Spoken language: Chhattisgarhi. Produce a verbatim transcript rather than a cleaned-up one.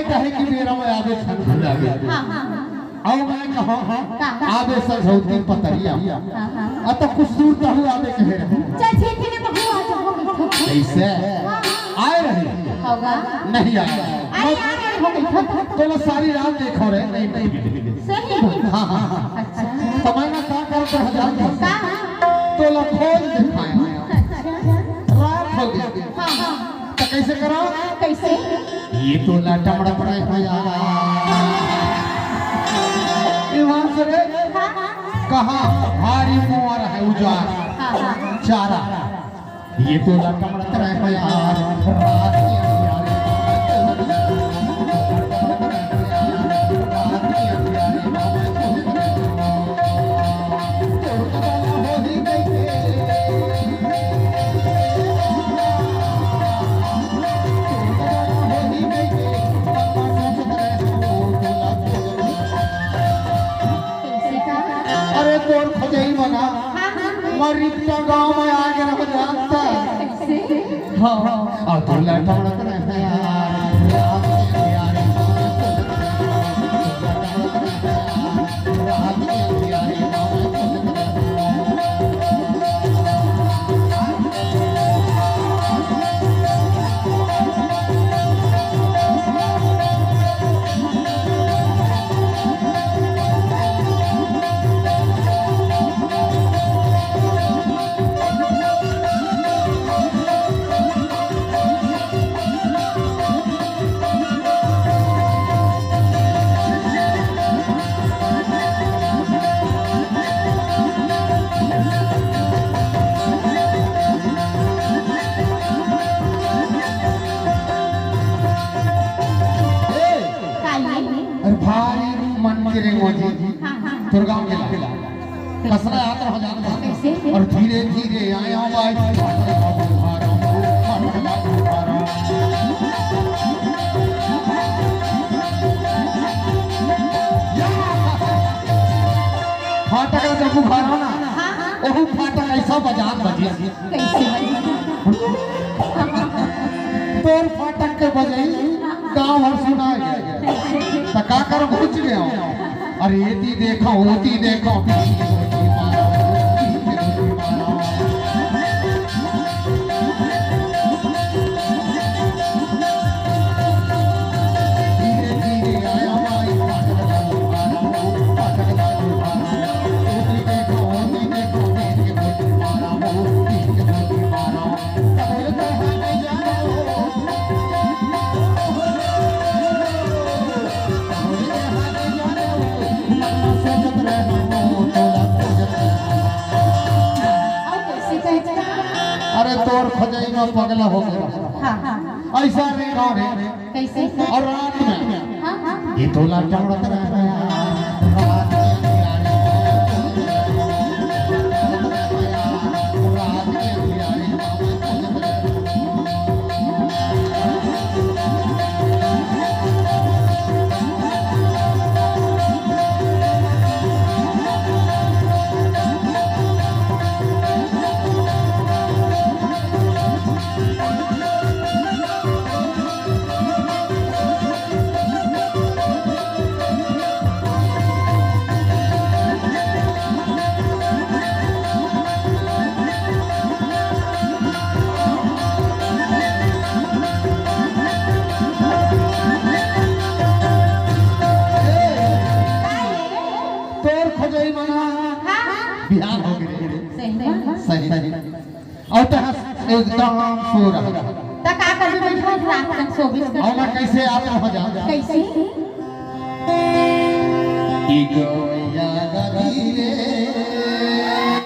कहे कि बेरा में आबे छन भुला गे। हाँ, हाँ, हाँ। अउ मैं कहा, हाँ, का? आबे संझौती पतरिया। हाँ, हाँ। अ तो कुछ दूर तहु आबे कहे रहे। चल ठीक है, बहू आ जाओ। कैसे? हाँ, हाँ। आए रहे? होगा। नहीं आया। अरे यार, यार, हो गई। तो मैं सारी रात देखो रे, नहीं, नहीं मिले। सही? हाँ, हाँ, हाँ। अच्छा। तो मैं ना का करत रह जाता। का? तो ला खोज दिखाया। अच्छा। रात हो गई। हाँ, हाँ। तो कैसे करो? कैसे? ये तो ला टमड़त रहे हो यार। ईमान से रे। हाँ, हाँ। कहाँ भारी मोर है उजार। हाँ, हाँ। चारा। ये तो ला टमड़त रहे हो यार। रात के अंधियारे। अरे तोर खोजई मना, मैं रिक्शा गांव में आगे रह जाता। हाँ, हाँ। और तू लटमड़त रहे यार। ए, काली। अरे भाई, मन के रे मोजी। हाँ, हाँ। तोर गांव के ला। कसना यात्रा हो जाता। कैसे? और धीरे धीरे आया भाई। फाटक जब उघारो ना, हाँ, हाँ। ओहू फाटक ऐसा बजात बजे। कैसे? तोर फाटक के बजई गांव भर सुनाय। त का कर पहुंच गया? अरे एती देखो, ओती देखो। अरे तोर खोजई में पगला हो गया। हाँ, हाँ। ऐसा रे गाँव रे। कैसे? और रात में हाँ, हाँ, हाँ। ये तोला टमड़त रहे। तोर खोजई मना हाँ, हाँ। बिहान हो गए। सही में? सही, सही। अउ तैं एकदम सो रहा। त का करबे, मैं रोज रात तक सोबिस कर। अउ मैं कैसे आता हो जा? कैसे?